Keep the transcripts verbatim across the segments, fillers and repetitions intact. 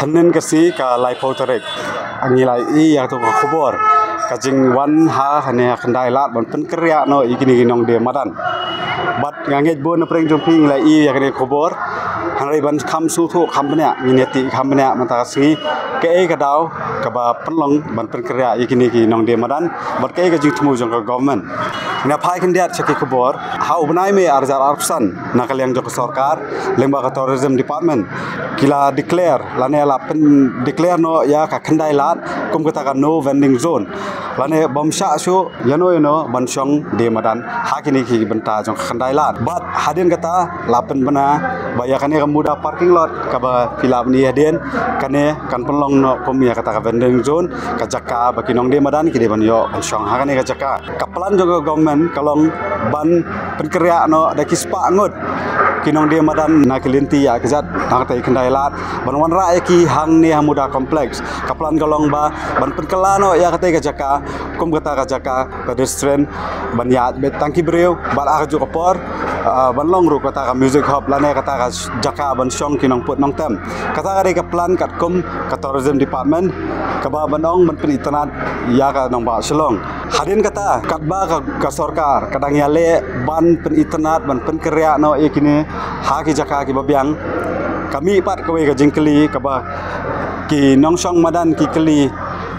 Hynnin ka sngi ka laiphew tarik, ngi la ïohi ïa katu ka khubor ka jingwan ha kane ha Khyndai Lad ban pynkynriah noh ïa kine ki nongdie madan. Bad nga ngeit bun na pdeng jong phi ngi la ïohi ïa kane ka khubor. Hynrei ban kham sngewthuh kham bniah, ngin ïa tip kham bniah mynta ka sngi kaei ka daw kaba pynlong ban pynkynriah ïa kine ki nongdie madan bad kaei ka jingthmu jong ka government. Ngin ïa phai khyndiat sha ki khubor. Ha u bnai May ar hajar arphew san, na ka liang jong ka sorkar lyngba ka Tourism Department, ki la declare lane la pyndeclare noh ïa ka Khyndai Lad kum kata ka no vending zone, lane bym shah shuh ïano ïano ban shong die madan ha kine ki bynta jong ka Khyndai Lad. Bad hadien kata la pynbna ba ïa kane ka Muda parking lot kaba phi lah ban ïohi hadien, kane kan pynlong noh kum ïa kata ka vending zone, ka jaka ba ki nongdie madan ki dei ban ïoh ban shong ha kane ka jaka. Ka plan jong ka government ka long ban pynkynriah noh da ki spah ngut ki nongdie madan na ki lynti ïa ka jaka na katei ka Khyndai Lad, ban wanrah ïa ki hangne ha Muda Complex. Ka plan ka long ba ban pynkylla noh ïa katei ka jaka kum kata ka jaka pedestrian ban ïaid beit tang ki briew, bad ha kajuh ka por, ah, ban long ruh kata ka music hub lane kata ka jaka ban shong ki nongput nongtem. Kata ka dei ka plan katkum ka Tourism Department kaba ban ong ban pynitynnad ïa ka nongbah Shillong. Hadien kata katba ka, ka sorkar ka dang ïaleh ban pynitynnad ban pynkynriah noh ïa kine ha ki jaka kiba biang, ka mih pat kawei ka jingkylli kaba ki nongshong madan ki kylli,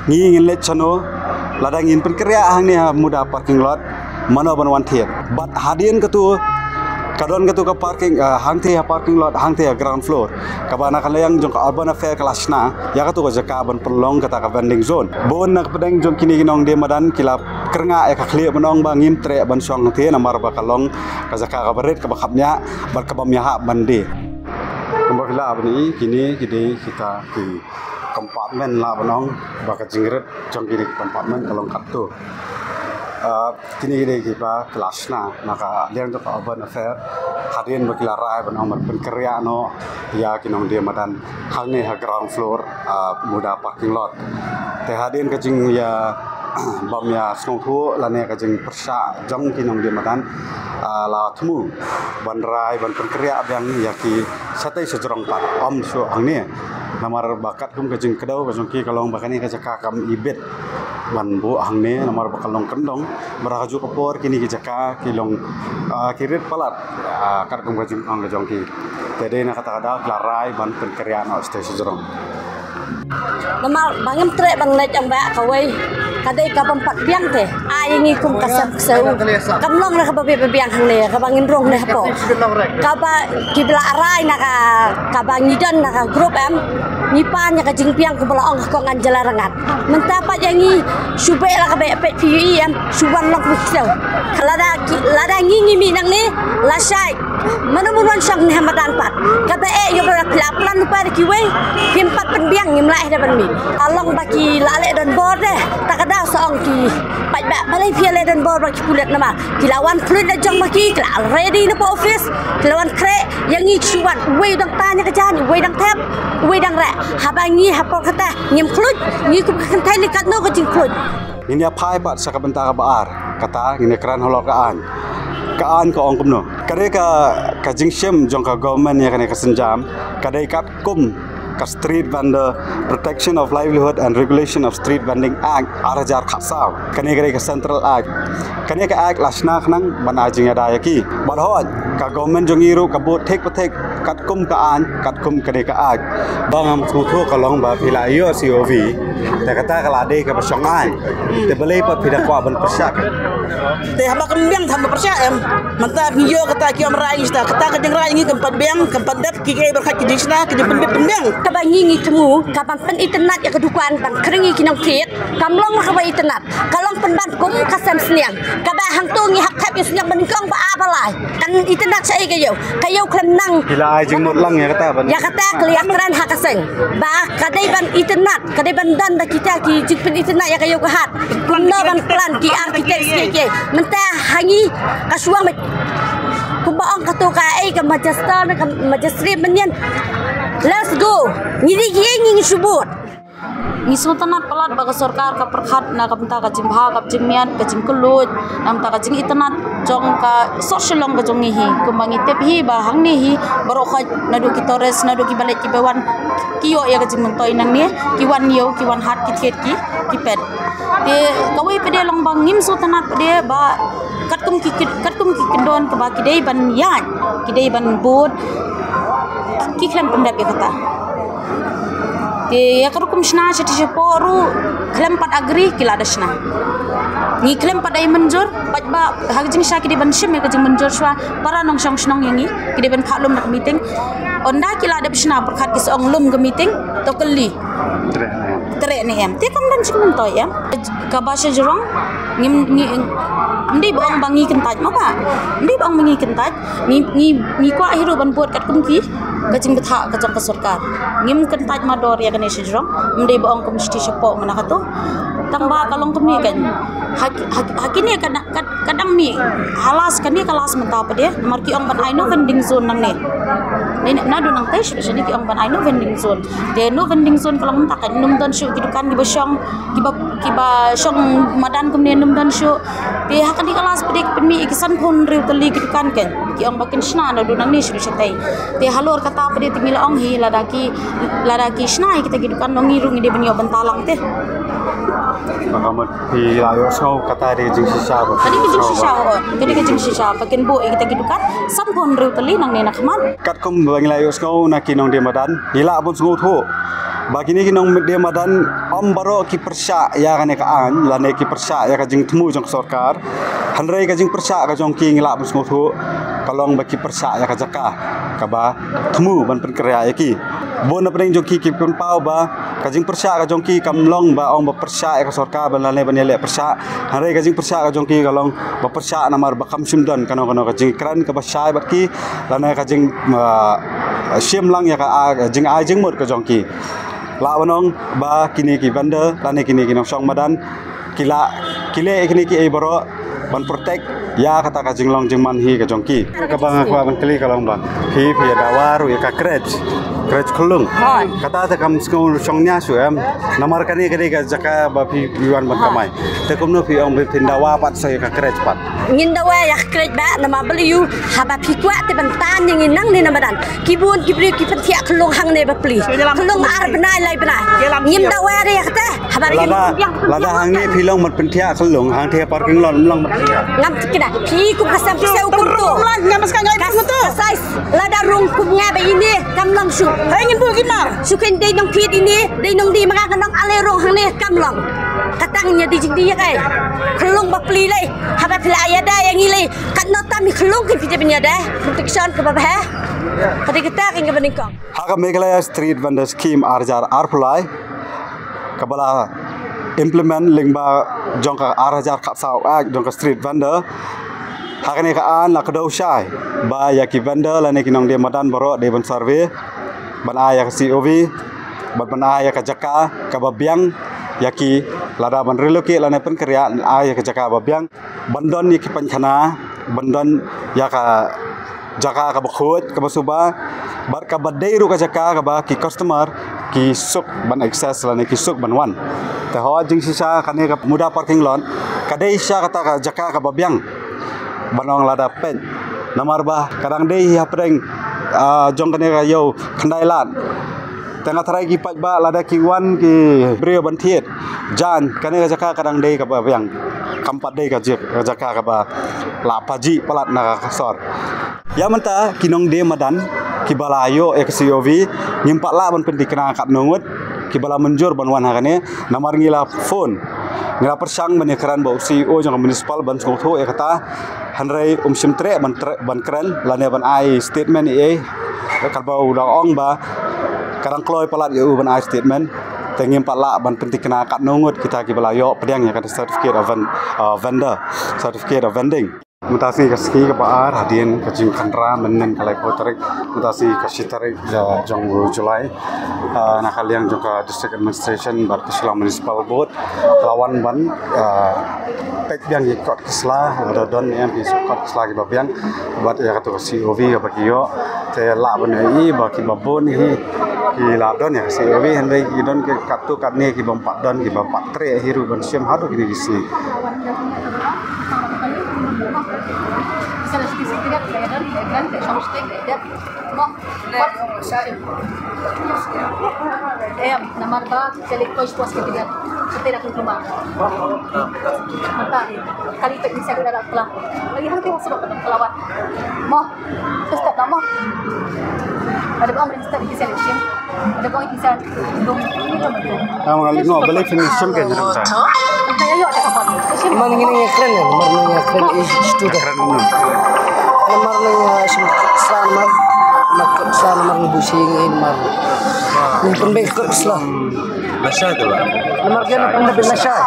ngi ngin leit shano lada ngin pynkynriah hangne ha Muda parking lot, mano ban wan thied? Bad hadien katu ka don katu ka parking, ah, hangthie ha parking lot, hangthie ha ground floor, kaba na ka liang jong ka Urban Affairs ka la shna ïa katu ka jaka ban pynlong kata ka vending zone. Bun na ka pdeng jong kine ki nongdie madan ki la kyrngah ïa ka khlieh ban ong ba ngim treh ban shong hangthie namar ba ka long ka jaka kaba rit, kaba khapngiah bad ka bym ïahap ban die. Kumba phi lah ban ïohi, kine ki dei kita ki compartment, lah ban ong ba ka jingrit jong kine ki compartment ka long katto. Ah, kine ki dei kiba ki la shna na ka liang jong ka Urban Affairs hadien ba ki la rai ban ong ban pynkynriah noh ïa ki nongdie madan hangne ha ground floor, ah, Muda parking lot. Te hadien ka jingïa bym ïa sngewthuh lane ka jingpyrshah jong ki nongdie madan, ah, la thmu ban rai ban pynkynriah biang ïa ki shatei shajrong pat, ym shuh hangne. Namar ba katkum ka jingkdew ka jong ki ka long ba kane ka jaka kam ibit ban buh hangne namar ba ka long kyndong. Bad ha kajuh ka por kine ki jaka ki long, ah, ki rit palat, ah, katkum ka jingong ka jong ki. Te dei na kata ka daw ki la rai ban pynkynriah noh shatei shajrong. Namar ba ngam treh ban leit ong ba kawei ka dei ka bym pat biang te. Ai ngi kum ka sem ksew. Kam long na kaba biang hangne kaba ngin rung ne hapoh. Kaba kiba la rai na ka, kaba ngi don na ka group em, ngi pan ïa ka jingbiang kumba la ong ka kong Angela Rangad. Mynta pat ïa ngi shu beh la ka beh peit phi ïohi em, shu wan long phi ksew. Lada ki, lada ngi ngi mih nangne lashai, mano mano wan shong ne ha madan pat. Kaba eh ïoh ba la plan lypa da kiwei, phim pat pynbiang, ngim lah da ban mih. Ka long ba ki la leh donbor de, ta ka daw sa ong ki paidbah, balei phi leh donbor bad ki pulit namar ki la wan khluit la jong ma ki, ki la ready na ka office, ki la wan khreh. Ïa ngi shu wan, uwei dang tan ïa ka jaiñ, uwei dang thep, uwei dang reh. Haba ngi ha por kata ngim khluit, ngi kum ka kynthei lei katno ka jingkhluit. Ngin ïa phai pat sha ka bynta kaba ar, kata ngin ïa kren halor ka aiñ. Ka aiñ ka ong kumno? Ka dei ka, ka jingshim jong ka government ïa kane ka sienjam ka dei katkum ka Street Vendor Protection of Livelihood and Regulation of Street Vending Act ar hajar khatsaw. Kane ka dei ka Central Act. Kane ka act la shna khnang ban ai jingïada ïa ki. Bad hooid, ka government jong ngi ruh ka bud thik pa thik katkum ka aiñ, katkum kane ka act. Ba ngam sngewthuh ka long ba phi la ïoh C O V, te kata ka la dei kaba shong aiñ. Te balei pat phi da kwah ban pyrshah? Te haba kam biang, tang ba pyrshah em. Mynta phi ïoh kata ki ong rai ngi, kata ka jingrai ngi kam pat biang, kam pat dep, ki ei bad ka jingshna, ka jingpynbit pynbiang. Kaba ngi ngi thmu ka ban pynitynnad ïa ka dukan ban khring ïa ki nongthied, kam long kaba itynnad. Ka long pynban kum ka sem sniang. Kaba hangto ngi hap thep ïa u sniang ba nyngkong ba ar ba lai. Kan itynnad shaei ka ïew? Ka ïew khlem nang. Ki la ai jingmut lang ïa kata ban, ïa kata ka la ïa kren ha ka seng ba ka dei ban itynnad, ka dei ban don da kita ki jingpynitynnad ïa ka ïew ka hat. Kumno ban plan ki architect kiei kiei. Mynta ha ngi ka shuwa met. Kumba ong kato kaei ka magistrate ne ka magistrate mynnin. Let's go. Ngi dei kiei ngi ngi shu bud. Ngi sngewtynnat palat ba ka sorkar ka pyrkhat na ka bynta ka jingbha, ka jingmiat, ka jingkylluid, na ka bynta ka jingitynnat jong ka sor Shillong ka jong ngi hi. Kumba ngi tip hi ba hangne hi baroh khoit, naduh ki tourist, naduh kiba leit kiba wan, ki ïoh ïa ka jingmyntoi nangne, ki wan ïew, ki wan hat, ki thied, ki, ki peit. Te kawei pat de long ba ngim sngewtynnat pat de ba katkum ki, ki, katkum ki kyndon kaba ki dei ban ïaid, ki dei ban bud, ki khlem pyndep ïa kata. Te ïa ka rukom shna shatei shapoh ruh khlem pat agree ki la da shna. Ngi khlem pat ai mynjur, pat ba ha ka jingshisha ki dei ban shim ïa ka jingmynjur shuwa, para nongshong shnong ïa ngi, ki dei ban phah lum na ka meeting. Ynda ki la dep shna pyrkhat ki sa ong lum ka meeting, to kylli. Treh ne em. Treh ne em. Te kam don jingmyntoi em. Kaba sha jrong, ngim, ngi, ym dei ba ong ba ngi kyntait ma ba. Ym dei ba ong ba ngi kyntait. Ngi, ngi, ngi kwah hi ruh ban bud katkum ki, ka jingbthah ka jong ka sorkar. Ngim kyntait mardor ïa kane sha jrong. Ym dei ba ong kum shatei shapoh mynta kato. Tang ba ka long kumne kan. Ha, ha, ha kine ka, ka, ka dang mih. Ha last kane ka last mynta pat de. Namar ki ong ban ai no vending zone nangne. Ni naduh nangtai shuh shuh ki ong ban ai no vending zone. Te no vending zone ka long mynta kan, ym don shuh ki dukan kiba shong, kiba, kiba shong madan kumne, ym don shuh. Te ha kane ka last pat de ki pynmih ïa ki sanphew hynriew tylli ki dukan kan. Ki ong ba kin shna naduh nangne shuh shatei. Te halor kata pat de te ngi la ong hi lada ki, lada ki shna ïa kita ki dukan, ngi ruh ngi dei ban ïoh bynta lang te. Ba ka mut phi la ïohsngew kata dei ka jingshisha ba. Ka dei ka jingshisha, oh. Ka dei ka jingshisha ba kin buh ïa kita ki dukan sanphew hynriew tylli nangne na khmat. Katkum ba ngi la ïohsngew na ki nongdie madan, ngi lah ban sngewthuh ba kine ki nongdie madan ym baroh ki pyrshah ïa kane ka aiñ lane ki pyrshah ïa ka jingthmu jong ka sorkar. Hynrei ka jingpyrshah ka jong ki ngi lah ban sngewthuh ka long ba ki pyrshah ïa ka jaka kaba thmu ban pynkhreh ïa ki. Bun na pdeng jong ki ki pynpaw ba ka jingpyrshah ka jong ki kam long ba ong ba pyrshah ïa ka sorkar ban lane ban ïaleh pyrshah. Hynrei ka jingpyrshah ka jong ki ka long ba pyrshah namar ba kam shym don kano kano ka jingkren kaba shai bad ki lane ka jing, ah, shim lang ïa ka, ah, jingai jingmut ka jong ki. Lah ban ong ba kine ki vendor lane kine ki nongshong madan ki la, ki leh kine kiei baroh ban protect ïa kata ka jinglong jingman hi ka jong ki. Kaba nga kwah ban kylli ka long ba phi, phi ïa dawa ruh ïa ka crèche, crèche khyllung. Hooid. Kata te kam sngew shong nia shuh em. Namar kane ka dei ka jaka ba phi, phi wan ban kamai. Te kumno phi ong ba phin dawa pat sa ïa ka crèche pat? Ngin dawa ïa ka crèche ba namar balei, haba phi kwah te ban tan ïa ngi nangne na madan. Ki bun ki briew ki pynthiah khyllung hangne bapli. Khyllung ar bnai lai bnai. Ngim dawa ïa kata. Haba phi, lada, lada hangne phi long ban pynthiah khyllung, hangtei parking lot ym long ban pynthiah. Ngam tip kine. Phi kum ka sem phi shu kum to. Ngam mas ka ngai kum to. Ka size lada rung kum nga ba ine kam long shuh. Hai ngin buh ki ma. Shu kein dei nongthied ine, dei nongdie ma nga ka nong ale rung hangne kam long. Ka tang ïa dei jingdie ïa kai. Khyllung bapli lei. Haba phi la ïada ïa ngi lei. Katno tam i khyllung kin phi dei ban ïada. Protection kaba bha. Ka dei kata kin kaba nyngkong. Ha ka Meghalaya Street Vendor Scheme ar hajar arphew lai kaba la implement lyngba jong ka ar hajar khatsaw Act jong ka street vendor. Ha kane ka aiñ la kdew shai ba ïa ki vendor lane ki nongdie madan baroh dei ban survey, ban ai ïa ka C O V, ban, ban ai ïa ka jaka kaba biang ïa ki, lada ban relocate lane pynkhreh, ai ïa ka jaka ba biang. Ban don ïa ki painkhana, ban don ïa ka jaka kaba khuid, kaba suba, bad kaba dei ruh ka jaka kaba ki customer ki suk ban access lane ki suk ban wan. Te hooid, jingshisha kane ka Muda parking lot ka dei sha kata ka jaka kaba biang. Ban ong lada peit namar ba ka dang dei hapdeng, ah, jong kane ka ïew khyndai lad. Te nga tharai ki paidbah lada ki wan ki briew ban thied, jan kane ka jaka ka dang dei kaba biang, kam pat dei ka jaka kaba la pajih palat na ka sor. Ïa mynta ki nongdie madan kiba la ïoh ïa ka C O V ngim pat lah ban pynthikna katno ngut kiba la mynjur ban wan ha kane, namar ngi la phone, ngi la pyrshang ban ïakren bad u C E O jong ka municipal ban sngewthuh ïa kata. Hynrei um shym treh ban treh, ban kren lane ban ai statement ei ei. Katba u dang ong ba ka dang kloi palat ïa u ban ai statement. Te ngim pat lah ban pynthikna katno ngut kita kiba la ïoh pdiang ïa ka certificate of ven-, uh, vendor, certificate of vending. Mynta sngi ka sngi kaba ar hadien ka jingkhynra mynnin ka laiphew tarik. Mynta sngi ka shi tarik, uh, jong u July. Uh, na ka liang jong ka District Administration bad ka Shillong Municipal Board la wan ban, ah, peit biang ïa ki kot ki sla, lada don ne em ki kot ki sla kiba biang bad ïa kato ka C O V kaba ki ïoh. Te lah ban ïohi ba kiba bun hi Ki la don ïa ka C O V, hynrei ki don ki katto katne ki bym pat don, ki bym pat treh hi ruh ban shim haduh kine ki sngi. Em, namar ba ka leit poi shuwa sha katiar. Shatei da khlem kumba. Mynta, kali peit ni sa ka da kla. Lagi hangta wa sebab ka da kla wan. Mo. Step da mo. Ada ba ong step ki sa shim. Ada ba ong ki sa dum. Am ngali ngo balik finish shim ka jrong sa. Mynta ïa ïoh da ka ba. Shim. Man ngin ïa kren, man ngin ïa kren is student. Kren. Namar ngi, eh, shim sla namar, namar kut sla namar ngi bushing in mar. Ngi pynbeit kut sla. Lashai tu lah. Namar ki na pynbeit lashai.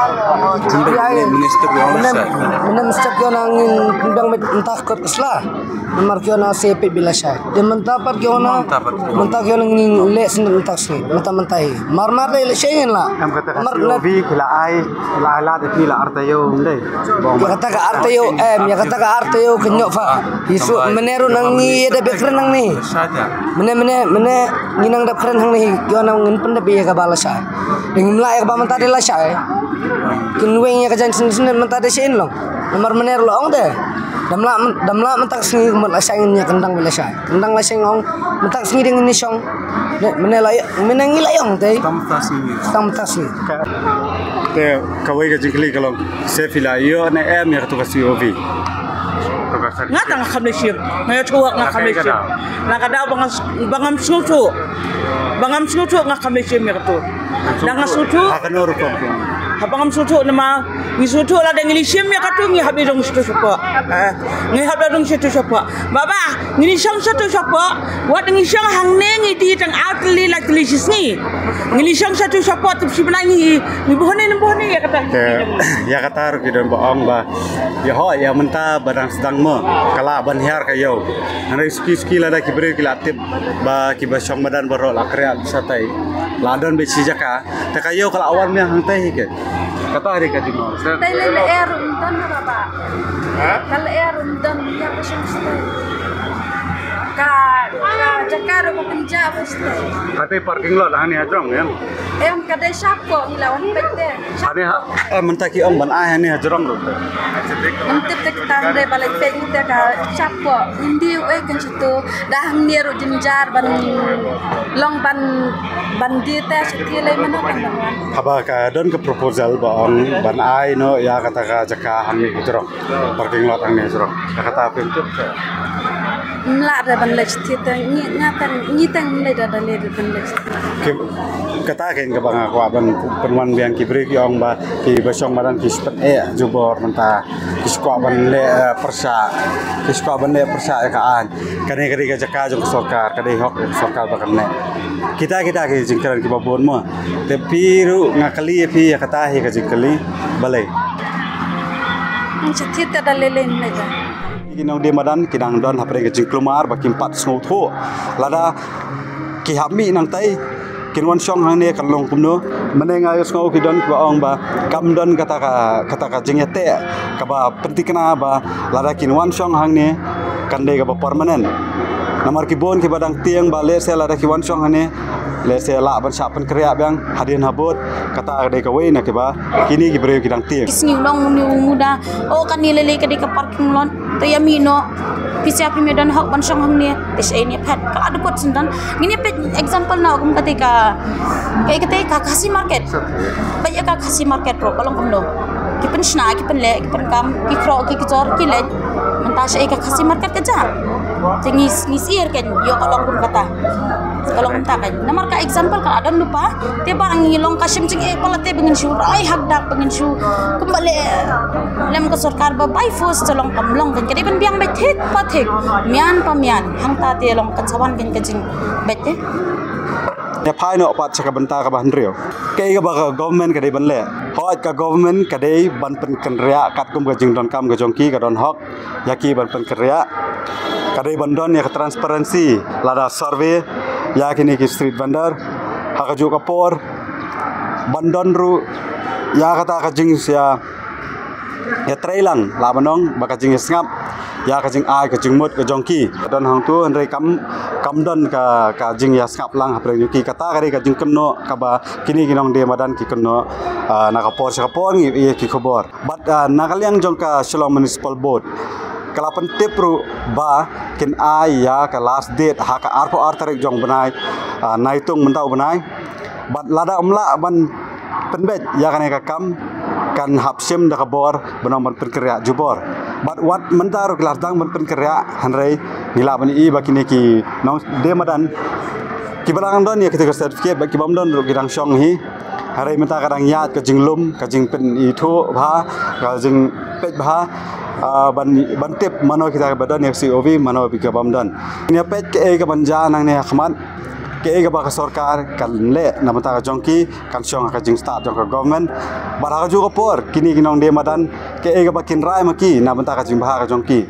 Pynbeit minister ki ong lashai. Mynta minister ki ong ngin pynbeit mynta kut sla. Namar ki ong se pynbeit lashai. Dia mynta pat ki ong, mynta pat ki ong, mynta ki ong ngin leh sien mynta sien. Mynta mynta hi. Mar mar leh lashai ngin la. Em kata ka C O V ki la ai, ki la ai la de ki la arta yo mdei. Ïa kata ka arta yo, em, ïa kata ka arta yo kynñoh fa. Yisu, mynne ruh nang ngi ïa da bek kren nang ni. Mynne, mynne, mynne ngi nang da kren nang ni, ïa nang ngin pyndep ïa ka ba lashai. Ngim lah ïa ka ba mynta de lashai. Kin weng ïa ka jan sien sien mynta de sien long. Namar mynne ruh long de. Dam lah, dam lah mynta ka sngi mut lashai ngin ïa kyndang ba lashai. Kyndang lashai ngong mynta ka sngi de ngin shong. Mynne la, mynne ngi la ïong te. Tam tas ni. Tam tas ni. Te kawei ka jingkylli ka long, se phi la ïoh ne em ïa katu ka C O V? Nga tang kham lei shim, nga ïoh thuh nga kham lei shim. Na ka daw ba ngam sngewthuh, ba ngam sngewthuh nga kham lei shim ïa katu. Da nga sngewthuh. Ha kano rukom? Ha ba ngam sngewthuh namar ngi sngewthuh lada ngi lei shim ïa katu ngi hap ïa dong shatu shapoh. Ngi hap ïa dong shatu shapoh. Baba, ngi lei shong shatu shapoh, wat ngi shong hangne ngi die tang ar tylli lai tylli shi sngi. Ngi lei shong shatu shapoh tip shi bnai ngi, ngi buhne ngi buhne ïa kata. Te ïa kata ruh ki don ba ong ba ïa ho ïa mynta ba dang sdang mo ka la ban hiar ka ïew. Hynrei suki suki lada ki briew ki la tip ba ki ba shong madan baroh la kriah shatai. La don beit shi jaka. Te ka ïew ka la wan mih hangtai hi ke. Kata hi ka jingong. Te le le er undon ba ba. Ha? Ka le er undon ïa ka shong shatai. Ka, ka jaka ruh ka pynjah ba shatai. Kata parking lot hangne ha jrong em. Em ka dei shapoh ngi la wan peit te. Hangne ha, eh, mynta ki ong ban ai hangne ha jrong ruh. Mynta te kita hynrei ba lei peit te ka shapoh. Indi u eh kan situ. Da hangne ruh jynjar ban long ban, ban die te sha ki lei mano kan ban wan. Haba ka don ka proposal ba ong ban ai noh ïa kata ka jaka hangne ki jrong. Parking lot hangne jrong. Ïa kata pyntup te. Mla da ban leit sha te ngi nga tang ngi tang mla da da leit ban leit. Ki, kata kein kaba nga kwah ban pynwan biang ki briew ki ong ba ki ba shong madan ki shu pyneh jubor mynta. Ki shu kwah ban leh, eh, pyrshah. Ki shu kwah ban leh pyrshah ïa ka aiñ. Kane ka dei ka jaka jong ka sorkar, ka dei hok ka sorkar ba kan leh. Kita kita ki jingkren kiba bun mo. Te phi ruh nga kylli ïa phi ïa kata hi ka jingkylli balei. Ang chathi te da lei lei ne da. Ki nongdie madan ki dang don hapdeng ka jingkulmar ba kim pat sngewthuh. Lada ki hap mih nangtai kin wan shong hangne kan long kumno. Mynne nga ïohsngew ki don kiba ong ba kam don kata ka, kata ka jingïateh kaba pynthikna ba lada kin wan shong hangne kan dei kaba permanent. Namar ki bun kiba dang tieng ba lehse lada ki wan shong hangne lehse lah ban shah pynkynriah biang hadien habud. Kata ka dei kawei na kiba kine ki briew ki dang tieng. Ki sngew long ngi u muda, oh kane lei lei ka dei ka parking lot. Te ïa mih noh. Phi sa phi mih don hok ban shong hangne. Te shaei ne phet ka la dukut shen don. Ngin ïa peit example na kum kata ka, ka kata ka Khasi market. Ba ïa ka Khasi market ruh ka long kumno. Ki pynshna, ki pynleh, ki pynkam, ki khroh, ki kjor, ki leit. Mynta shaei ka Khasi market ka jah. Te ngi, ngi syier kan ïoh ka long kum kata. Ka long kumta kan. Namar ka example ka la don lypa. Te ba ngi long ka shim jingeh palat te ba ngin shu rai hakdak ba ngin shu kumba leh lem ka sorkar ba by force te long kam long kan ka dei ban biang beit thik pa thik mian pa mian hangta te long kan sa wan kan ka jingbeit te. Ïa phai noh pat sha ka bynta kaba hynriew. Kaei kaba ka government ka dei ban leh? Hooid ka government ka dei ban pynkynriah katkum ka jingdonkam ka jong ki ka don hok. Ïa ki ban pynkynriah. Ka dei ban don ïa ka transparency lada survey ïa kine ki street vendor ha kajuh ka por ban don ruh ïa kata ka jing ïa, ïa treilang lah ban ong ba ka jingïasngap ïa ka jingai ka jingmut ka jong ki. Don hangtu hynrei kam Kam don ka, ka jingïasngap lang hapdeng jong ki. Kata ka dei ka jingkynnoh kaba kine ki nongdie madan ki kynnoh, ah, na ka por sha ka por ngi ïohi ïa ki khubor. Bad, ah, na ka liang jong ka Shillong Municipal Board, ka la pyntip ruh ba kin ai ïa ka last date ha ka arphew ar tarik jong u bnai, ah, Naitung mynta u bnai. Bad lada ym lah ban pynbeit ïa kane ka kam, kan hap shim da ka bor ban ong ban pynkynriah jubor. Bad wat mynta ruh ki la dang ban pynkynriah, hynrei ngi lah ban ïohi ba kine ki nongdie madan kiba dang don ïa kita ki certificate bad ki bym don ruh ki dang shong hi. Hynrei mynta ka dang ïaid ka jinglum, ka jingpynithuh bha, ka jingpeit bha, ah, ban, ban tip mano kita kiba don ïa ka C O V, mano kiba bym don. Ngin ïa peit kaei kaban jia nangne ha khmat, kaei kaba ka sorkar kan leh na bynta ka jong ki, kan shong ha ka jingstad jong ka government. Bad ha kajuh ka por, kine ki nongdie madan, kaei kaba kin rai ma ki na bynta ka jingbha ka jong ki.